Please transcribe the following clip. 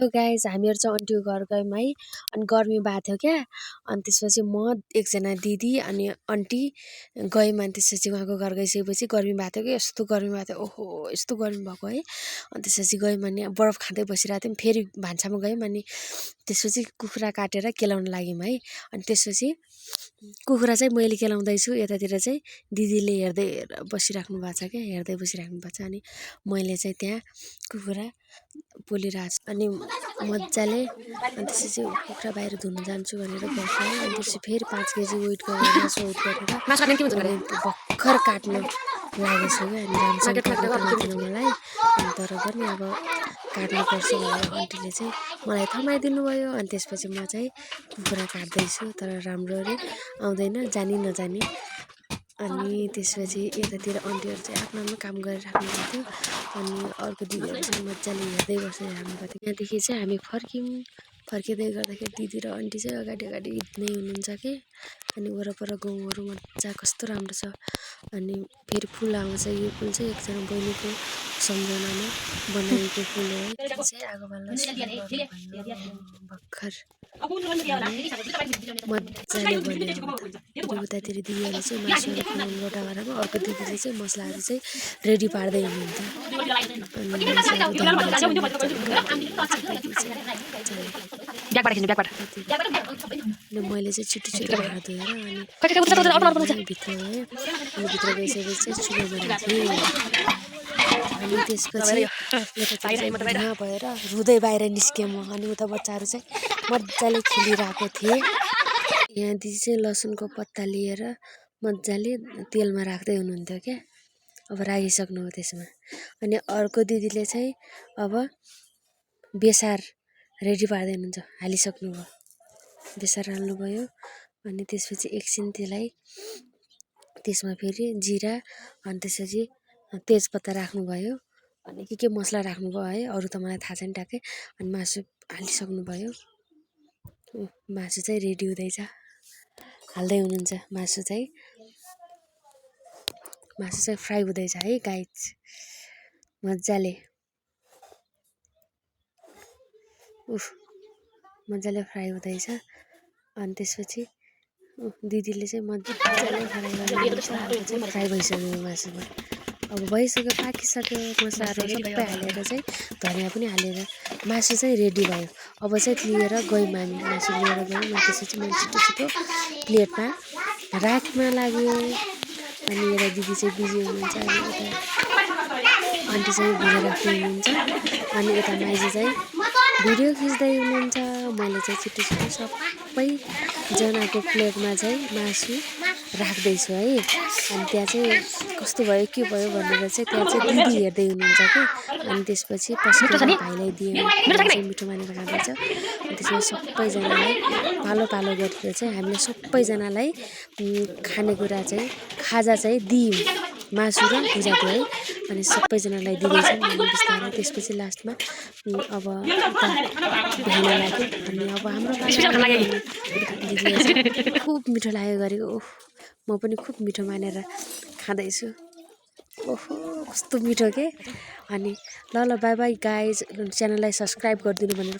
Guys हामीहरू चाहिँ आन्टीको घर गयौँ है। अनि गर्मी भएको थियो क्या। अनि त्यसपछि म एकजना दिदी अनि आन्टी गयौँ। अनि त्यसपछि उहाँको घर गइसकेपछि गर्मी भएको थियो कि यस्तो गर्मी भएको थियो, ओहो यस्तो गर्मी भएको है। अनि त्यसपछि गयौँ अनि बरफ खाँदै बसिरहेको थियौँ। फेरि भान्सामा गयौँ अनि त्यसपछि कुखुरा काटेर केलाउन लाग्यौँ है। अनि त्यसपछि कुखुरा चाहिँ मैले केलाउँदैछु, यतातिर चाहिँ दिदीले हेर्दै बसिराख्नु भएको छ क्या, हेर्दै बसिराख्नु भएको छ। अनि मैले चाहिँ त्यहाँ कुखुरा पोलिरहेको छु अनि मजाले। अनि त्यसपछि कुखुरा बाहिर धुन जान्छु भनेर गएको है। अनि त्यसपछि फेरि 5 केजी वेट गरेर भर्खर काट्न लागेको छु क्या। अनि राम्रोसँग काट्न मलाई, अनि तर पनि अब काट्नुपर्छ भनेर आन्टीले चाहिँ मलाई थमाइदिनु भयो। अनि त्यसपछि म चाहिँ कुखुरा काट्दैछु, तर राम्ररी आउँदैन, जानी नजानी। अनि त्यसपछि यतातिर आन्टीहरू चाहिँ आफ्नो आफ्नो काम गरिराख्नु भएको थियो। अनि अर्को दिदीहरू चाहिँ मजाले हेर्दै बसिराख्नु भएको थियो। त्यहाँदेखि चाहिँ हामी फर्किँदै गर्दाखेरि दिदी र आन्टी चाहिँ अगाडि हिँड्दै हुनुहुन्छ कि। अनि वरपर गाउँहरू मजा कस्तो राम्रो छ। अनि फेरि फुल आउँछ, यो फुल चाहिँ एकजना बहिनीको सम्झनामा बनाएको फुल हो है। त्यो चाहिँ आगो बाल्न भर्खर मजाले बन्यो। उतातिर दिदीहरूले चाहिँ मासुहरू खुवाउनु लोटागरामा, अर्को दिदीले चाहिँ मसलाहरू चाहिँ रेडी पार्दै हुनुहुन्थ्यो। अनि मैले चाहिँ छिटो हात धोएर अनि भित्र गएँ। अनि भित्र गइसकेपछि चाहिँ चुलोमा राखेँ। अनि त्यसपछि यता भएर रुँदै बाहिर निस्केँ म। अनि उता बच्चाहरू चाहिँ मजाले खेलिरहेको थिए। यहाँ दिदी चाहिँ लसुनको पत्ता लिएर मजाले तेलमा राख्दै हुनुहुन्थ्यो क्या। अब राखिसक्नु हो त्यसमा। अनि अर्को दिदीले चाहिँ अब बेसार रेडी पार्दै हुनुहुन्छ, हालिसक्नु भयो। बेसार हाल्नुभयो। अनि त्यसपछि एकछिन त्यसमा फेरि जिरा अनि त्यसपछि तेजपत्ता राख्नुभयो। अनि के मसला राख्नुभयो है, अरू त मलाई थाहा छैन ट्याक्कै। अनि मासु हालिसक्नुभयो। मासु चाहिँ रेडी हुँदैछ, हाल्दै हुनुहुन्छ। मासु चाहिँ फ्राई हुँदैछ है गाइज, मजाले मजाले फ्राई हुँदैछ। अनि त्यसपछि दिदीले चाहिँ मजाले फ्राई भइसक्यो मासुमा। अब भइसक्यो, पाकिसक्यो, मसलाहरू सबै हालेर चाहिँ धनियाँ पनि हालेर मासु चाहिँ रेडी भयो। अब चाहिँ लिएर गयौँ हामी, मासु लिएर गयौँ। अनि त्यसपछि मैले छिटो प्लेटमा राख्न लाग्यो। अनि यता दिदी चाहिँ बिजी हुनुहुन्छ, अनि यता आन्टी चाहिँ भिडियो राख्दै हुनुहुन्छ, अनि यता माइजी चाहिँ भिडियो खिच्दै हुनुहुन्छ। मैले चाहिँ छिटो सबैजनाको प्लेटमा चाहिँ मासु राख्दैछु है। अनि त्यहाँ चाहिँ कस्तो भयो के भयो भनेर चाहिँ त्यहाँ चाहिँ दिदी हेर्दै हुनुहुन्छ कि। अनि त्यसपछि भाइलाई दिएँ, मिठो मानेर खाँदैछ। अनि त्यसपछि सबैजनालाई पालो गरेर चाहिँ हामीले सबैजनालाई खानेकुरा चाहिँ खाजा चाहिँ दियौँ, मासु र भुजा थियो है। अनि सबैजनालाई दिँदैछौँ अनि बिस्तारै। त्यसपछि लास्टमा अब बिहान लाग्यो। अनि अब हाम्रो खुब मिठो लाग्यो गरेको। म पनि खुब मिठो मानेर खाँदैछु। ओहो कस्तो मिठो के। अनि ल बाई बाई गाइज, च्यानललाई सब्सक्राइब गरिदिनु भनेर